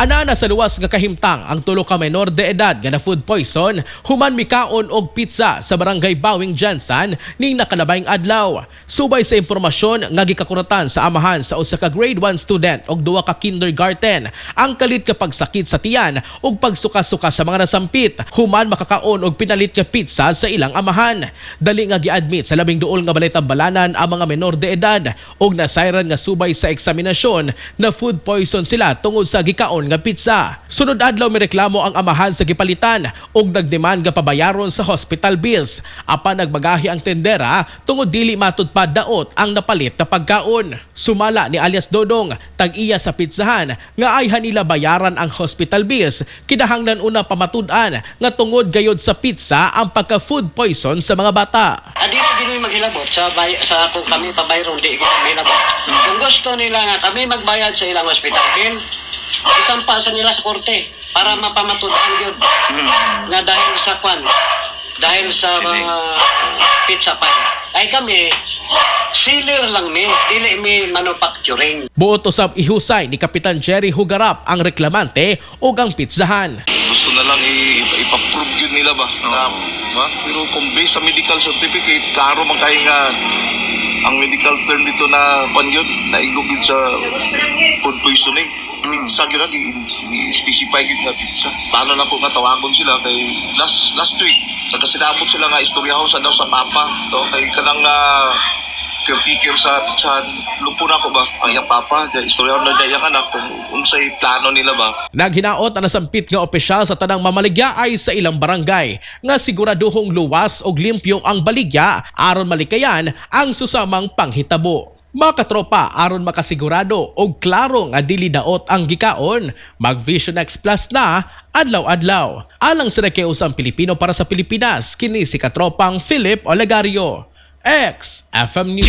Ana na sa luwas nga kahimtang ang tulo ka menor de edad nga na food poison human mikaon og pizza sa Barangay Bawing, GenSan ning nakalabayng adlaw. Subay sa impormasyon nga gikakuratan sa amahan sa usa ka grade 1 student og duha ka kindergarten, ang kalit ka pagsakit sa tiyan ug pagsuka-suka sa mga nasampit human makakaon og pinalit nga pizza sa ilang amahan. Dali nga giadmit sa labing duol nga balay tambalanan ang mga menor de edad ug nasayran nga subay sa eksaminasyon na food poison sila tungod sa gikaon nga pizza. Sunod adlaw, mireklamo ang amahan sa gipalitan ug nagdemand nga pabayaron sa hospital bills. Apan nagbagahi ang tendera tungod dili matud pa daot ang napalit na pagkaon. Sumala ni alias Dodong, tag-iya sa pizzahan, nga ayha nila bayaran ang hospital bills, kinahanglan una pamatud-an nga tungod gayod sa pizza ang pagka food poison sa mga bata. Ah, dili gini maghilabot sa kung kami pabayron, di ko maghilabot. Kung gusto nila nga kami magbayad sa ilang hospital bill, isampa sa nila sa korte para mapamatud-an gyud nga dahil sa kwan, dahil sa mga pizza pie. Ay kami, sealer lang mi, dili mi manufacturing. Buot usab ihusay ni Kapitan Jerry Hugarap ang reklamante ug ang pizzahan. Gusto na lang ipa-prove yun nila ba na, ba? Pero kung based sa medical certificate, klaro man kay nga ang medical term dito na kwan yun, naigog yun sa food poisoning. Pizza yun lang, i-specify yun nga pizza. Paano na po nga tawagon sila kay last last week, nagkasinabot sila nga istoryahon sa daw sa papa. To, kay kanang caretaker sa pizzahan, lupo na ako ba, ang iyang papa, istoryahon na niya iyang anak kung unsay plano nila ba. Naghinaot ang nasampit nga opisyal sa tanang mamaligya ay sa ilang barangay nga siguraduhong luwas og limpyo ang baligya aron malikayan ang susamang panghitabo. Mga katropa, aron makasigurado og klaro nga dili daot ang gikaon, mag Vision X Plus na adlaw-adlaw. Alang sa Usang Pilipino para sa Pilipinas, kini si katropang Philip Olegario. X FM News.